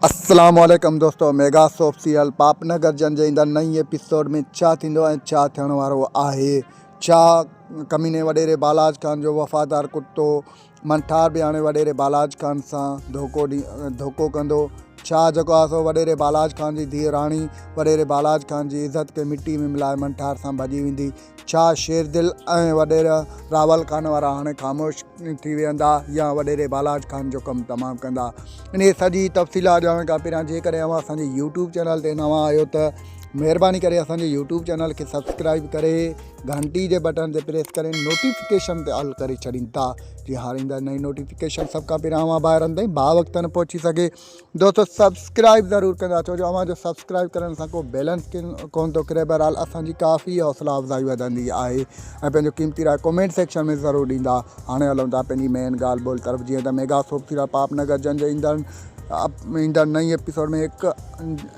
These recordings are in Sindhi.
السلام عليڪم دوستو ميگا سوپ سيريل پاپ نگر جن جي ايندڙ نئين ايپيسوڊ ۾ ڇا ٿيندو ۽ ڇا ٿيڻ وارو آهي ڇا ڪميني وڏيري بالاچ خان جو وفادار ڪتو منٺار به هاڻي وڏيري بالاچ خان سان ڌوڪو ڌوڪو ڪندو ڇا جيڪو آهي سو وڏيري بالاچ خان جي ڌيء راڻي وڏيري بالاچ خان جي عزت کي مٽي ۾ ملائي منٺار سان ڀڄي ويندي ڇا شيردل ۽ وڏيرا راول خان وارا هاڻي خاموش ٿي ويهندا يا وڏيري بالاچ خان جو ڪم تمام ڪندا؟ انهيء سڄي تفصيلات ڄاڻڻ کان پهريان جيڪڏهن اوهان اسان جي يوٽيوب چينل تي نوان آهيو ته مهرباني ڪري اسان جي يوٽيوب چينل کي سبسڪرائب ڪري گهنٽي جي بٽڻ تي پريس ڪري نوٽيفڪيشن تي آل ڪري ڇڏيندا جي هاڻي ايندڙ نئين نوٽيفڪيشن سڀ کان پهريان اوهان ڀائرن تائين با وقت پهچي سگهي. دوستو سبسڪرائب ضرور ڪندا ڇو جو اوهان جو سبسڪرائب ڪرڻ سان ڪو بيلنس ڪون ٿو ڪري بهرحال اسان جي ڪافي حوصلا افزائي وڌندي آهي ۽ پنهنجو قيمتي راء ڪمينٽ سيڪشن ۾ ضرور ڏيندا هاڻي هلون ٿا پنهنجي مين ڳالهه ٻولهه طرف جيئن ته ميگا سوپ سيريل پاپ نگر جن جي ايندڙ ايندڙ نئين ايپيسوڊ ۾ هڪ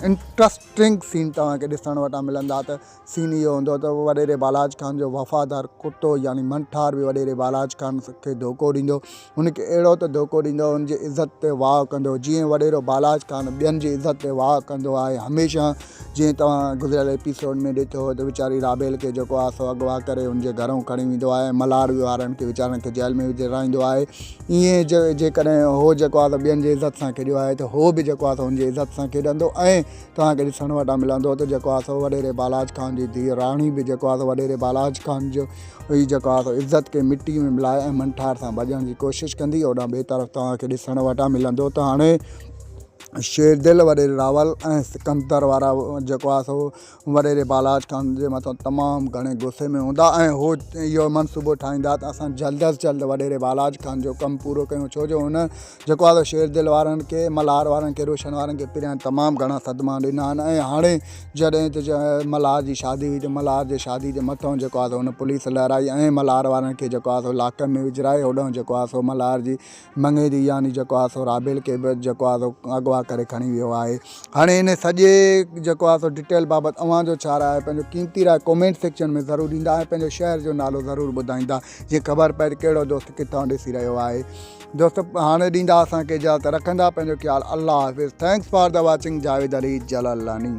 انٽرسٽنگ سين توهان کي ڏسڻ وٽان ملندا ته سين اهو هوندو ته وڏيري بالاچ خان جو وفادار ڪتو يعني منٺار به وڏيري بالاچ خان کي ڌوڪو ڏيندو. هن کي اهڙو ته ڌوڪو ڏيندو هن جي عزت تي واء ڪندو جيئن وڏيرو بالاچ خان ٻين جي عزت تي واء ڪندو آهي هميشه جيئن توهان گذريل ايپيسوڊ ۾ ڏٺو هو ته ويچاري رابيل کي جيڪو آهي سو اغوا ڪري هن جي گهرئون کڻي ويندو آهي ۽ ملهار وارن کي ويچارن کي جيل ۾ وجهرائيندو آهي ائين جيڪڏهن هو جيڪو آهي سو ٻين جي عزت سان کيڏيو آهي ته هو به جيڪو آهي سو هن جي عزت سان کيڏندو ۽ توهان کي ڏسڻ وٽان ملندو ته جيڪو آهي سو وڏيري بالاچ خان جي ڌيء راڻي به جيڪو آهي سو وڏيري بالاچ خان جو ئي جيڪو آهي سو عزت کي مٽي ۾ ملائي ۽ منٺار سان ڀڄڻ جي ڪوشش ڪندي. هوڏانهن ٻئي طرف توهان کي ڏسڻ وٽان ملندو ته هاڻي شيردل وڏيري راول ۽ سڪندر وارا جيڪو آهي سو وڏيري بالاچ خان جي مٿان تمام گهڻي غصي ۾ هوندا ۽ هو اهو منصوبو ٺاهيندا ته اسان جلد از جلد وڏيري بالاچ خان جو ڪم پورو ڪيون ڇو جو هن جيڪو آهي سو شير دل وارن کي، ملهار وارن کي، روشن وارن کي پريان تمام گهڻا صدما ڏنا آهن ۽ هاڻي جڏهن ته ملهار جي شادي هئي ته ملهار جي شادي جي مٿئون جيڪو آهي سو هن پوليس لهرائي ۽ ملهار وارن کي جيڪو آهي سو لاڪ ۾ وجهرائي هوڏانهن جيڪو آهي سو ملهار جي مڱيري يعني جيڪو آهي سو رابيل کي به جيڪو آهي سو اغوا ڪري کڻي ويو آهي. هاڻي ان سڄي جيڪو آهي سو ڊٽيل بابت اوهان جو ڇا راء آهي پنهنجو قيمتي راء ڪمينٽ سيڪشن ۾ ضرور ڏيندا ۽ پنهنجو شهر جو نالو ضرور ٻڌائيندا جيئن خبر پئي ته ڪهڙو دوست ڪٿان ڏسي رهيو آهي. دوست هاڻي ڏيندا اسان کي اجازت رکندا پنهنجو خيال الله حافظ thanks for the watching Javed Ali Jalalani.